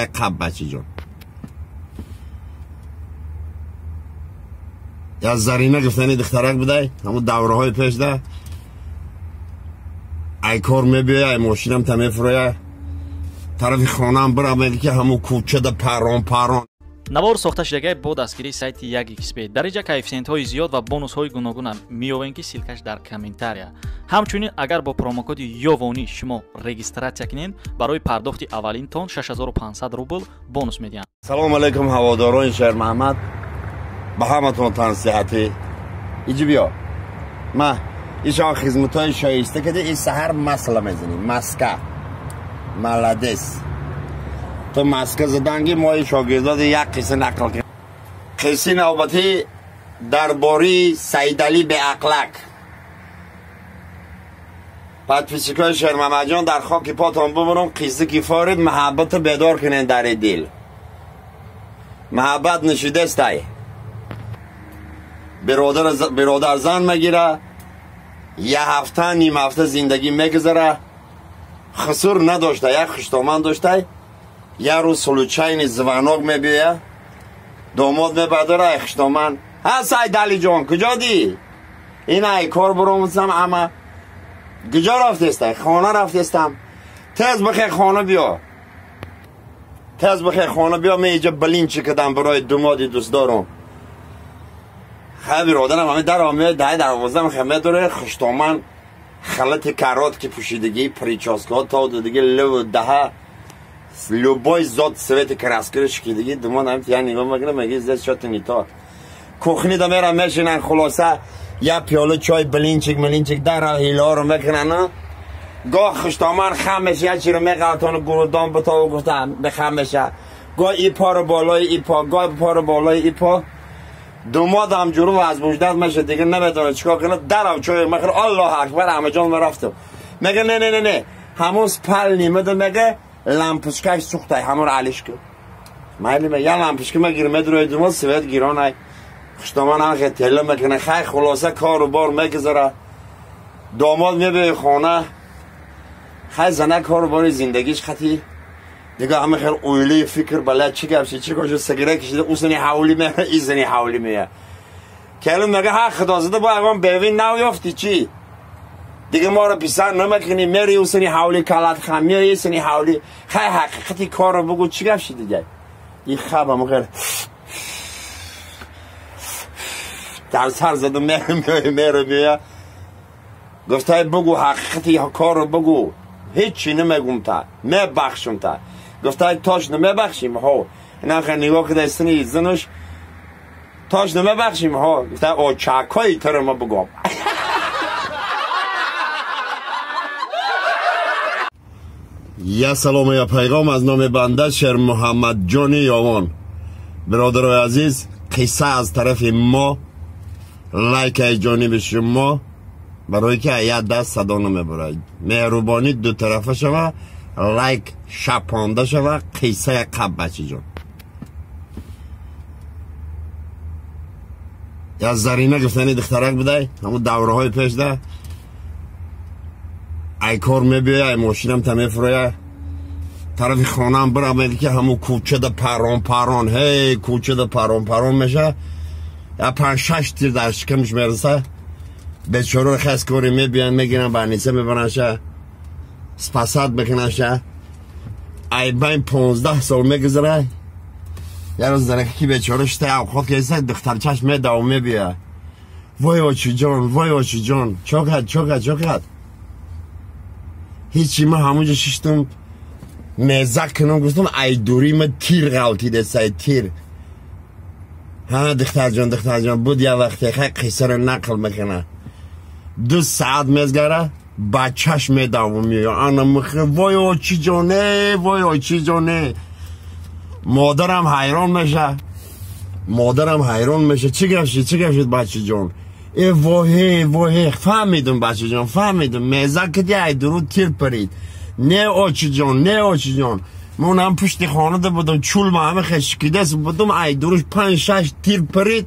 Қап бачиҷон. Я Зарина гуфтани духтарак будай, ҳамун давраҳои пешда. Ай кор мебиёя, ай мошинам та мефуроя. Тарафи хонаам бирам, ки ҳамун кӯчада парон парон. Навор сохта шудагай бо дастгирии сайти 1xb. Дар инҷа коэффисиентҳои зиёд ва бонусҳои гуногуна меёвем, ки ссылкаш дар комментария. Ҳамчунин агар бо промокоди Ёвонӣ шумо регистратсия кунед, барои пардохти аввалинтон 6500 рубл бонус медиҳанд. Салом алейкум ҳаводорони Шермаҳмад. Ба ҳаматон тансиҳатӣ. Иҷи биё. Ма ишон хизматҳои шоиста кади, ин саҳар масла мезанӣ. Маска. Молодец. То маска заданги мои шогирдоди як қисса нақл кардем. Қиссаи навбатӣ дар бораи Саидалӣ беақлак. Подписчикои Шермамаҷон, дар хоки потон бубурам, қисса кифорид, муҳаббатро бедор кунед дар дил. Муҳаббат нишидастай. Биродар зан мегира, як ҳафта, ним ҳафта зиндагӣ мегузара, хусур надошта, як хуштоман доштай. Я рӯз случайный звонок мебиёя, домод мебардора, ай хуштоман. Ҳа Сайдалиҷон, куҷо дӣ? Ин ай кор буромусам, ама куҷо рафтестай? Хона рафтестам. Тез бихе хона биё. Тез бихе хона биё, мен иҷа блинчи кардам барои думоди дӯстдорум. Хай биродарам, ҳами дар омеяд, дай дарвоза мехе медоре, хуштоман халати короткий пӯшидагӣ, прическаҳо то додагӣ, леву даҳа любой зод цвет краски шикидагӣ, думон ҳам я нигоҳ мекунам, меги здесь что-то не то. Кухни да мерам мешинан, хулоса я пиёла чой, блинчик, млинчик дара ҳилоро мекунан. Гоҳ хуштоман хам меша, я чиро меғалтону гурудон битову гуфта бихам меша. Гоҳ и поро болои и по, гоҳ поро болои и по. Думодам ҷуру возбуждать меша, дига наметавонад чикор кунад, дарав чой мехӯрад, Аллоҳу акбар, ҳамаҷон ма рафтам. Мега не не не не, ҳамон спальни мада мега лампочкаш сӯхтай, ҳамонро алиш кун. Майли ме, я лампочка мегирам, медурои думод, свет гиронай. Хуштоман ҳам тела мекунад, хай хулоса кору бор мегузара. Домод мебиёи хона, хай зана кору бори зиндагиш хати. Дига ҳама хел оилаи фикр бала чӣ гап шид, чӣ кор шуд, сигарет кашида, ӯ зани ҳавлӣ мея, ин зани ҳавлӣ мея. Келин мега ҳа худозада бо ягон бевин нав ёфтӣ чӣ? Дига моро писар намекунӣ, мери ӯ сани ҳавлӣ калат хам, мери сани ҳавлӣ. Хай ҳақиқати корро бугӯ, чӣ гап шид дига? Ин хаб ҳама хел дар сар зада мери меоя, мери меоя. Гуфтай бугӯ ҳақиқати корро бугӯ. Ҳеччи намегум та, мебахшум та. Гуфтай тош намебахшим, ҳо. Ина хел нигоҳ кида сини зануш, тош намебахшим, ҳо. Гуфтай очакҳои туро ма бугом. Я салому я пайғом аз номи банда Шермуҳаммадҷони Ёвон. Бародарои азиз, қисса аз тарафи мо, лайк аз ҷониби шумо, барои ки як даст садо намебарад. Меҳрубонӣ дутарафа шава, лайк шапонда шава, қиссая қаб бачиҷон. Я Зарина гуфтани духтарак будай, ҳамун давраҳои пешда. Ай кор мебиёя, ай мошинам та мефуроя, тарафи хонаам бирам, ки ҳамун кӯчада парон парон, ҳей кӯчада парон парон меша. Я 5-6 тир дар шикамш мераса. Бечораро хас кори мебиёянд, мегиранд, больница мебаранша, спасать мекунанша. Ай байн 15 сол мегузара. Я рӯз занаке ки бечора шита авқот кеса, духтарчаш медаву мебиёя. Вой очиҷон, вой очиҷон, чо кард, чо кард, чо кард? Ҳечи, ман ҳамонҷо шиштам, меза кунам, гуфтам ай дури ма тир ғалтидесай, тир. Ҳа духтарҷон, духтарҷон, буд як вақте, хай қиссаро нақл мекунад. 2 саат мезгара, бачаш медаву меоя. Ана михе, вой очиҷоне, вой очиҷоне. Модарам ҳайрон меша. Модарам ҳайрон меша. Чӣ гап шид, чӣ гап шид бачиҷон? Э воҳе, воҳе, фаҳмидум бачиҷон, фаҳмидум. Меза киди ай дуру тир парид. Не очиҷон, не очиҷон. Ман ҳам пушти хонада будам, чулма ҳама хешкидас будум, ай дуруш 5-6 тир парид.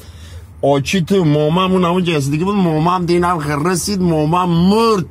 Очи ту момам он ҳамон ҷо расидагӣ буд, момам динам расид, момам мурд.